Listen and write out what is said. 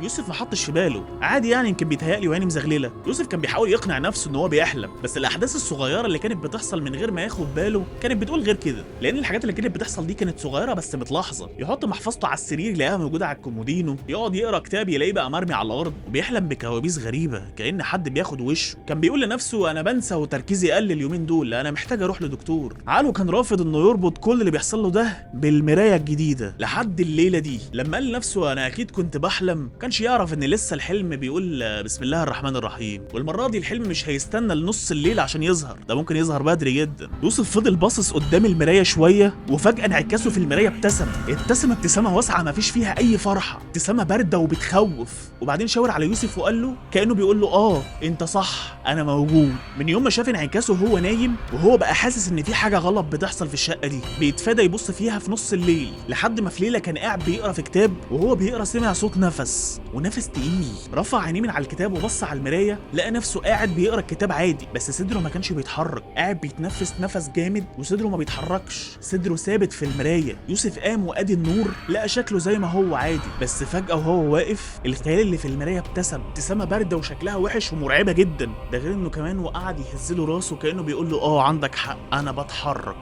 يوسف ما حطش في باله، عادي يعني يمكن بيتهيألي وعيني مزغلله. يوسف كان بيحاول يقنع نفسه ان هو بيحلم، بس الاحداث الصغيرة اللي كانت بتحصل من غير ما ياخد باله كانت بتقول غير كده، لان الحاجات اللي كانت بتحصل دي كانت صغيرة بس متلاحظه. يحط محفظته على السرير يلاقيها موجودة على الكومودينو، يقعد يقرا كتاب يلاقيه بقى مرمي على الارض، وبيحلم بكوابيس غريبة كأن حد بياخد وشه. كان بيقول لنفسه انا بنسى وتركيزي قل اليومين دول، انا محتاج اروح لدكتور. عقله كان رافض انه يربط كل اللي بيحصل له ده بالمراية الجديدة لحد الليلة دي لما قال لنفسه انا اكيد كنت بحلم. كانش يعرف ان لسه الحلم بيقول بسم الله الرحمن الرحيم، والمرة دي الحلم مش هيستنى لنص الليل عشان يظهر، ده ممكن يظهر بدري جدا. يوسف فضل باصص قدام المراية شوية، وفجاة انعكاسه في المراية ابتسم، ابتسم ابتسامة واسعة ما فيش فيها اي فرحه، ابتسامة باردة وبتخوف. وبعدين شاور على يوسف وقال له كانه بيقول له اه انت صح، انا موجود. من يوم ما شاف انعكاسه وهو نايم وهو بقى حاسس ان في حاجة غلط بتحصل في الشقة دي، بيتفادى يبص فيها في نص الليل، لحد ما في ليلة كان قاعد بيقرا في كتاب، وهو بيقرا سمع صوت نفس، ونفس تقيل. رفع عينيه من على الكتاب وبص على المراية، لقى نفسه قاعد بيقرا الكتاب عادي، بس صدره ما كانش بيتحرك، قاعد بيتنفس نفس جامد وصدره ما بيتحركش، صدره ثابت في المراية. يوسف قام وادي النور، لقى شكله زي ما هو عادي، بس فجاة وهو واقف الخيال اللي في المراية ابتسم ابتسامة باردة وشكلها وحش ومرعبه جدا، ده غير انه كمان وقعد يهز له راسه كانه بيقول له اه عندك حق انا بتحرك.